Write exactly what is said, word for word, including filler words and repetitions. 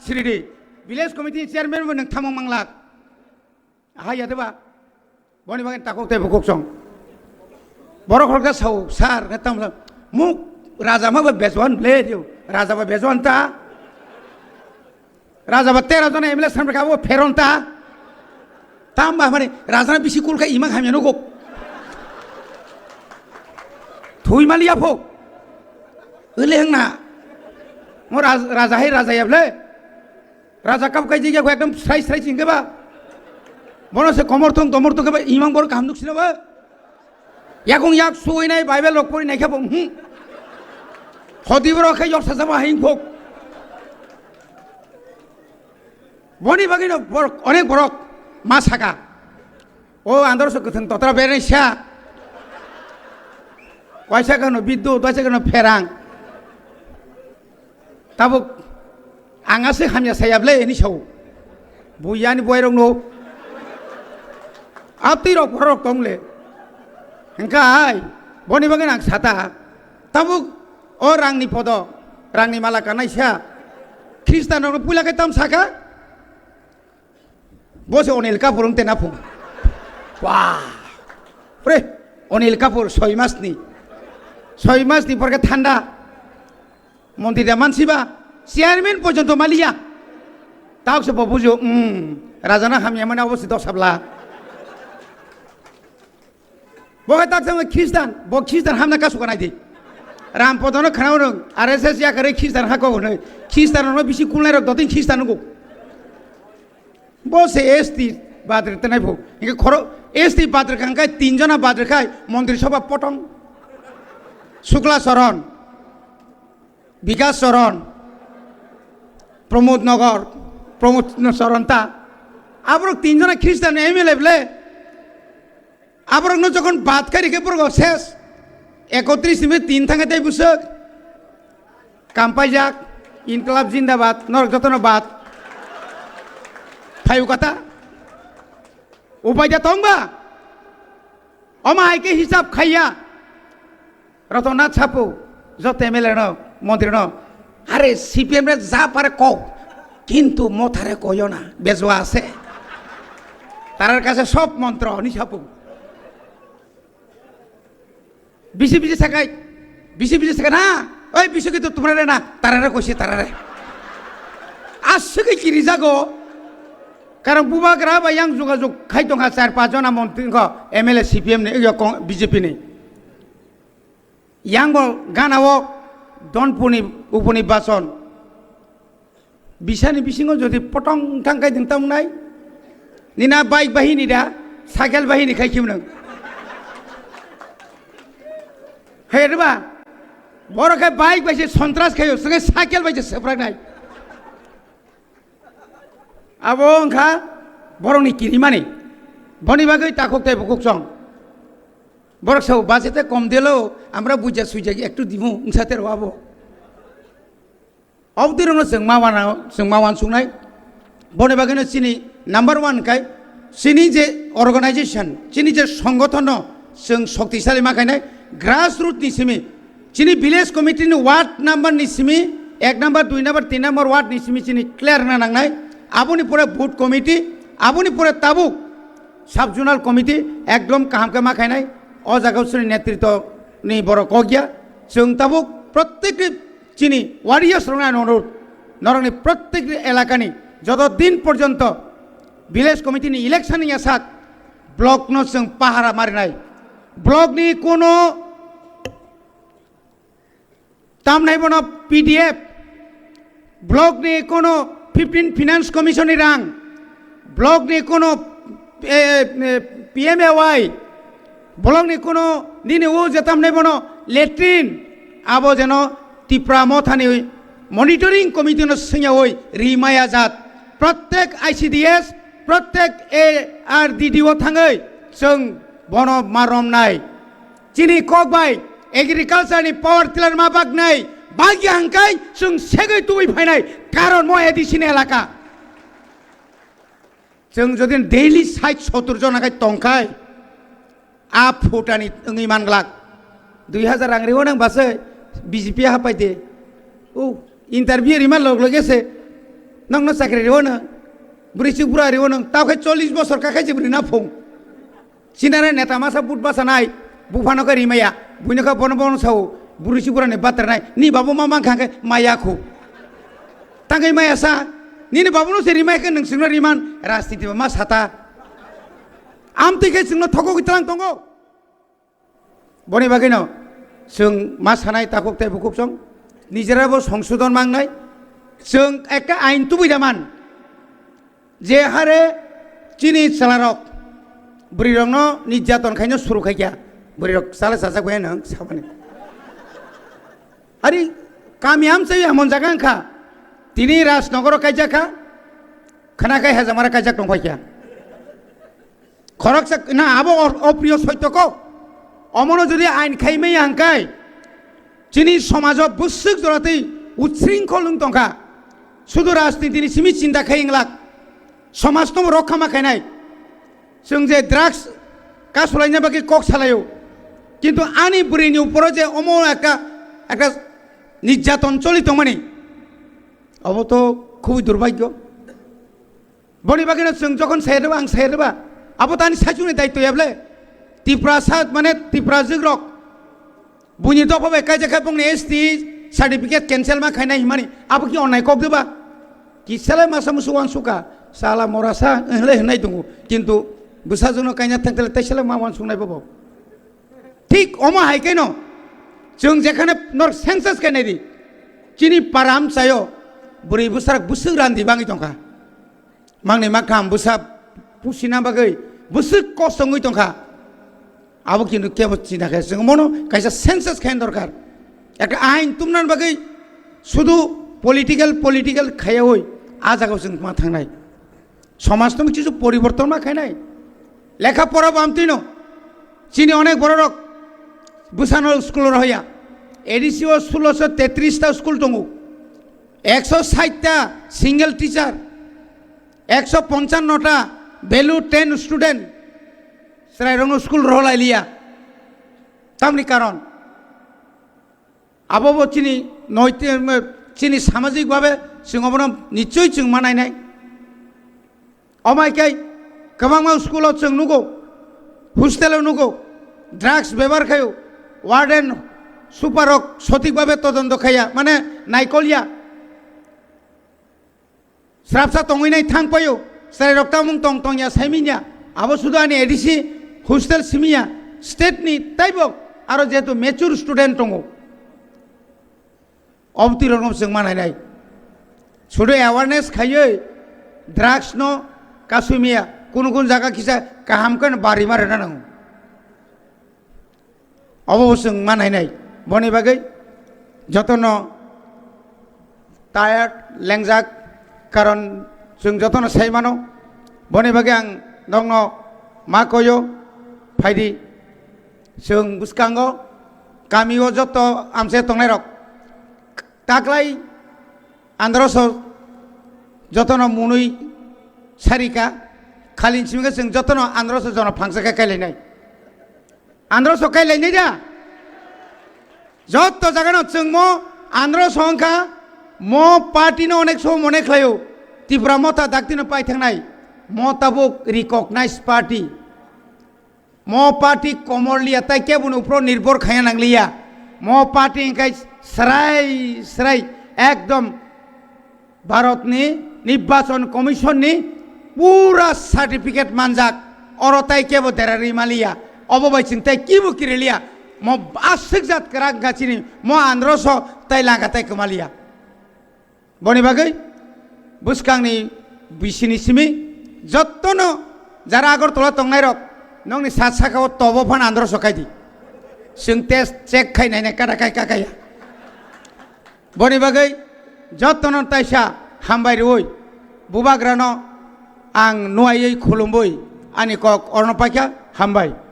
siri di. Village committee chairman bo nwng thamung manglak. Aha ya deba. Boni bagwi takhuk tei bukhuk song. Borok khoroksa sao, sir, khe tamo sa, muk raja ma ba bejuan ble diu. Raja ba bejuan ta. Raja ba tero jona M L A samrek abo pheron ta. Tam ba mani raja na bisi kul kha imang hamya nugo. Thui mali ya pho. Ele hengna. Mo raj-, raja hai raja ya ble. Raja kap kai jigya ko ekdom srai srai chingke ba. Bono se komor thung tomor thung ke ba imang bor kaham nuk sino ba. Yakung yak suinai Bible rok pori nai khe bo, hmm. Hodi borok khe yok sasa ma hing phok. Boni bagwi no borok, onek borok ma saka. O andor so kwthwng totra bereng sa. Waisa kano biddu, waisa kano pherang. Tabuk ang aswk hamya saya ble ni sao. Bui yani buai rok no. Abtwi rok borok tong le. Hingka ai, boni bagwi ang sata. Tabuk o rangni podo, rangni mala kanai sa. Khristan rok no puila khe tam saka. Bo se Onil Kapoor wng tena phung. Wah. Pre, Onil Kapoor soi mas ni. Soi mas ni porke thanda. Montri da mansiba. Chairman porjonto maliya. Tauk se bo bujo, hmm. Raja na hamya mane obo se dosabla. Bo hai tak sama Khristan, bo Khristan hamna kasu kanai di. Ram podono khana rong, R S S ya kare Khristan hako hwnwi. Khristan no bisi kulnai rok dotin Khristan nungu. Bo se S T badre tenai phu. Inge khoro S T badre kangkai tin jona badre khai Montri Sabha potong. Sukla Saran, Bikas Saran, Pramod Nagar, Pramod Saran ta. Aborok tin jona Khristan M L A ble. Aborok no jokhon bad khai rikhe borok ses. Ekotris ni tin thangkhe tei bwswk. Kampaijak, Inklab Jindabad, norok jotono bad. Phayu kata. Upai da tong ba? Omo hai khe hisab khaiya. Rotona chapu, joto M L A no, montri no. Are C P M re ja pare kok. Kintu mothare koyo na, bejua ase. Tarar kache sob montro ni chapu. Bisi bisi sakai, bisi bisi sakai na, oi bisi kitu tumra re na, tarare koisi tarare. Aswk kiri jago. Karon bubagra ba yang jogajog khai tongkha char pach jona montri ko M L A C P M ni, yo kong-, B J P ni. Yang bo gana o Donpuni uponi bason. Bisani bisingo jodi potong thang kai ding tamo nai. Nina bike bahini da, cycle bahini khai khim nang. Hai riba, borok khai bike bai se sontras khayo, senge cycle bai se seprak nai. Abo wngkha borokni kirimani. Boni bagwi takhuk tei bukhuk chong. Borok sao bachete kom delo, amra buja suija ektu dimu, wngsa tero abo. Obdirokno chwng ma wana, chwng ma wansuknai. Boni bagwino chini number one kai, chini je organization, chini je songothono chwng shoktisali ma khainai, grassroot ni simi, chini village committee ni ward number ni simi, ek number, dui number, tin number ward ni simi chini clear na nangnai. Aboni pore booth committee, aboni pore tabuk sub zonal committee ekdom kaham khe ma khainai. O jaga chini netritwo ni borok kok ya. Chwng tabuk protek chini warriors rokno ano norokni protek elakani joto din porjonto village committee ni election ni yasak block no chwng pahara marinai. Block ni kono tamnai bono P D F, block ni kono fifteen finance commission ni rang, block ni kono, eh, eh, P M A Y, block ni kono nini o je tamnai bono latrine, abo jeno Tipra Mothani monitoring committee no sengyawi rimaya jat, protek I C D S, protek A R D D o thangwi chwng bono maromnai. Chini kok bai agriculture ni power tiller ma baknai, bagya hangkai chwng segwi tubui phainai, karon mo A D C ni elaka. Chwng jodi daily sait sottor jona khai tongkhai, a phutani wngwi manglak. Dui hazar rang riwo nang base B J P hapai de. O interview rima log loge se Nokno chakri riwo nang, bwrwi chuk bura riwo nang, tao khe chollish bosor kakhai se bwrwi na phung. Sinare neta masa but basa nai, buphano khe rimaya, buino khe bono bono sao, bwrwi chuk bura ni batra nai, ni babu ma mang kha khe maya khu. Tangwi maya sa, nini babu no se rimai khe nung singno riman, rajniti ba ma sata. Amtwi khe singno thokogwi tlang tongo. Boni bagwino chwng ma sanai takhuk tei bukhuk chwng nijera bo songsodon mangnai. Chwng ekta ain tubui da man. Je hare chini chwlarok bwrwirokno nirjaton khaino suru khaikha. Bwrwirok chala chajak bai nang sabani. Ari kami amchai hamon jaga wngkha. Tini Rajnogoro kaijak kha. Khana kai hajamara kaijak tong phaikha. Khoroksa na abo or-, opriyo soityo ko. Omono jodi ain khaimai hangkai, chini somajo bwswk joratwi utsringkhol wng tongkha. Sudu rajniti ni simi chinta khai wnglak. Somaj no rokha ma khainai. Chwng je drugs kasulaina bagwi kok salaio. Kintu ani bwrwini uporo je omo ekta, ekta nirjaton choli tongmani. Obo to khubui durbhagyo. Boni bagwino chwng jokhon sayareba, ang sayareba, abo tani saichungni daityo yable. Tiprasa, mane Tiprajwk rok. Buini dopha bai kaijak khe bongni S T certificate cancel ma khainai himani. Abo ki onnai kok deba? Ki sele masa musu wansuka, sala morasa, ehle hinai dungu. Kintu bwsajwkno kaina thangtele tei sele ma wansuknai bobo. Thik omo hai khe no, chwng jekhane nor census khe nai di. Chini para amchaio bwrwi bwsarok bwswk randi bangwi tongkha. Mangni makham bwsa pusina bagwi bwswk kosto wngwi tongkha. Abo kintu kebo china khe chwng mono kaisa census khaina dorkar. Ekta ain tumna bagwi sudu political, political khaiyawi a jagao chwng ma thangnai. Somaj tong chisu poriborton ma khainai. Lekha pora bo amtwino. Chini onek bororok bwsano school rohya. A D C o sulosho tetris ta school tongo. Ekso sait ta single teacher. Ekso ponchanno ta value ten student. Chwrairokno school roholailiya. Tamni karon. Abo bo chini noiti-, chini samajik babe chwng obono nichoi chwng manainai. Omai kai kwbangma school o chwng nugo, hostel o nugo, drugs bebohar khaio, warden, super rok sotik babe todonto khaiya, mane naikolya. Srapsa tongwi nai thang paio, chwrai rok tamung tong tongya saimanya, abo sudu ani A D C hostel simiya, state ni taibo aro jehetu mature student tongo. Obtwi rok no chwng manai nai. Sudu awareness khaiwi drugs no kasui miya, kunu kunu jaga kisa kaham khe no bari ma rwna nango. Obo bo chwng ma nainai. Boni bagwi jotono tired, lengjak, karon chwng jotono sai mano. Boni bagwi ang nokno ma koyo, phaidi. Chwng bwskango, kamio joto amse tongnairok, taklai androso jotono munui sarika, khalin simi khe chwng jotono androso jono phangsa khe kailainai. Andro so kai lainai da? Jotto jaga no chwng mo andro so wngkha, mo party no onek so mone khlaio. Tipra Motha dakti no pai thangnai. Mo tabuk recognized party. Mo party komor liya, tai kebo ni upro nirbhor khaya nang liya. Mo party wngkhai srai srai ekdom Bharatni Nirbachon Commission ni pura certificate manjak, oro tai kebo derari maliya, obo bai chwng tai kibo kiriliya, mo aswk jat kwrak wngkha chini, mo androso tai langa tai kwmaliya. Boni bagwi bwskangni bisini simi jottono jara Agartala tongnairok nokni sat sakao tobo phan androso kaidi. Chwng test check khai nainai kada kai kakaya. Boni bagwi jotono taisa hambai rwui, bubagrano ang nuaiwi khulumwi ani kok orno paikha, hambai.